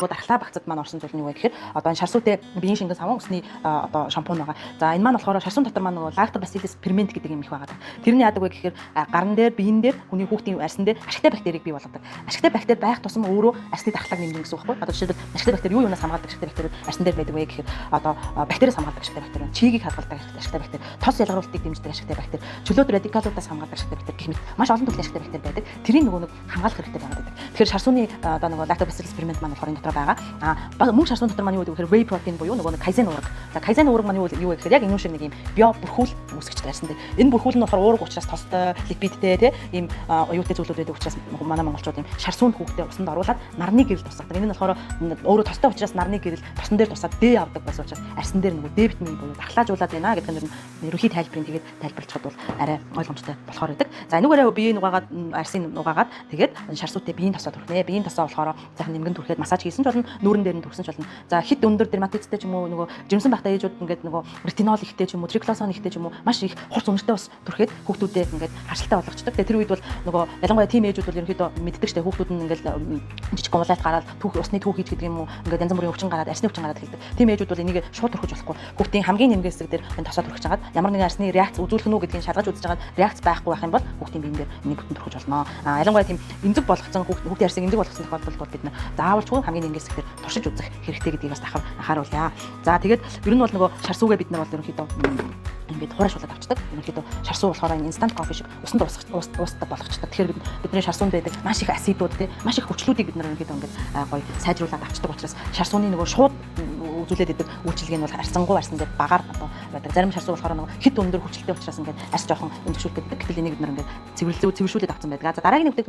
Дархлаа багцад маань орсон зүйл нь юу вэ гэхээр одоо энэ шарсуутэй биеийн шингэн саван усны одоо шампунь байгаа. За, энэ маань болохоор шарсуун дотор маань нөгөө лактобациллус фермент гэдэг юм их байгаа. Тэр нь яадаг вэ гэхээр гаран дээр, биеэн дээр, хүний хүүхдийн арьсан дээр ашигтай бактерийг бий болгодог. Ашигтай бактери байх тусам өөрөө арьсны дархлааг нэмнэ гэсэн үг байхгүй. Одоо жишээлбэл, ашигтай бактери юу юунаас хамгаалдаг ашигтай бактериуд арьсан дээр байдаг вэ гэхээр одоо бактериас хамгаалдаг ашигтай бактери байна. Чигийг хадгалдаг ашигтай бактери, тос ялгаруулалтыг дэмждэг ашигтай бактери, чөлөөт радикалуудаас хамгаалдаг ашигтай бактери гэх мэт маш олон төрлийн ашигтай бактери байдаг. Тэрийг нөгөө нэг хамгаалах хэрэгтэй байгаад байдаг. Тэгэхээр шарсууны одоо нөгөө лактобациллус фермент маань болохоор энэ дотор байгаа. А мөн шарсуун дотор маань юу гэдэг вэ гэхээр whey protein буюу нөгөө нэг казеин уураг. За, казеин уураг маань юу вэ гэхээр яг энэ шиг нэг юм био бүрхүүл үүсгэж арьсан дээр. Энэ бүрхүүл нь болохоор уураг учраас тостой, липидтэй, тий, ийм оюутай зүйлүүд байдаг учраас манай монголчууд ийм шарсуунд хүүхдээ усанд оруулаад нарны гэрэл тусгадаг. Энэ нь болохоор өөрөө тостой учраас нарны гэрэл тосон дээр тусаад D авдаг байсан учраас арьсан дээр нөгөө D витамин буюу дархлаажуулаад байна гэдэг нь ерөнхий тайлбарыг тэгээд тайлбарлахад бол арай ойлгомжтой болохоор байдаг. За, энүүгээрээ биеийн угаагаад, арьсыг угаагаад, тэгээд шарсуутай биеийн тосоо түрхнэ. Биеийн тосоо болохоор сайхан нэмгэн түрхэд массаж хийсэн ч болно, нүүрэн дээр нь түрхсэн ч болно. За, хэт өндөр дерматиттэй ч юм уу, нөгөө жирэмсэн байхдаа ээжүүд ингээд нөгөө ретинол ихтэй ч юм уу, триклосан ихтэй ч юм уу, маш их хурц үнэртэй ус түрхэд хүүхдүүдэд ингээд харшилтай болгочдөг. Тэгээд тэр үед бол нөгөө ялангуяа тийм ээжүүд бол ерөнхийдөө мэддэг штэ, хүүхдүүд нь ингээд жижиг гомлалт гараад түүх усны түүх хийж гэдэг юм уу, ингээд янз бүрийн өвчин гараад, арьсны өвчин гараад эхэлдэг. Тийм ээжүүд бол энийг шууд түрхэж болохгүй. Хүүхдийн хамгийн нэмгэн хэсэг дээр энэ тосоо түрхэж хагаад, ямар нэгэн арьсны реакц үзүүлэх нь үү гэдгийг шалгаж үзэж хагаад, реакц байхгүй байх юм бол хүүхдийн биен дээр энийг бүтэн түрхэж болно. А ялангуяа тийм эмзэг болгоцсон хүүхдийн арьсыг эмзэг болгоцсон тохиолдолд бол бид нар заавалчгүй хамгийн нэмгэн хэсэг дээр туршиж үзэх хэрэгтэй гэдгийг бас давхар анхааруулъя. За, тэгээд ер нь бол нөгөө шарсуугээ бид нар бол ерөнхийдөө ингээд хураашуулаад авчдаг. Ерөнхийдөө шарсуу болохоор энэ instant coffee шиг усанд уусдаг болгочдөг. Тэгэхээр бидний шарсуунд байдаг маш их acidууд, те, маш их хүчлүүдийг бид нар ерөнхийдөө ингээд гоё сайжруулад авчдаг учраас шарсууны нөгөө шууд үзүүлээд идэг үйлчилгээ нь бол арьсангуй арьсан дээр багаар одоо байдаг. Зарим шарсуу болохоор нөгөө хэт өндөр хүчлэлтэй учраас ингээд арьс жоохон өндөшүүлэх гэдэг. Гэтэл энийг бид нар ингээд цэвэрлзүү цэвэршүүлээд авсан байдаг. За, дараагийн бүтээгдэхүүн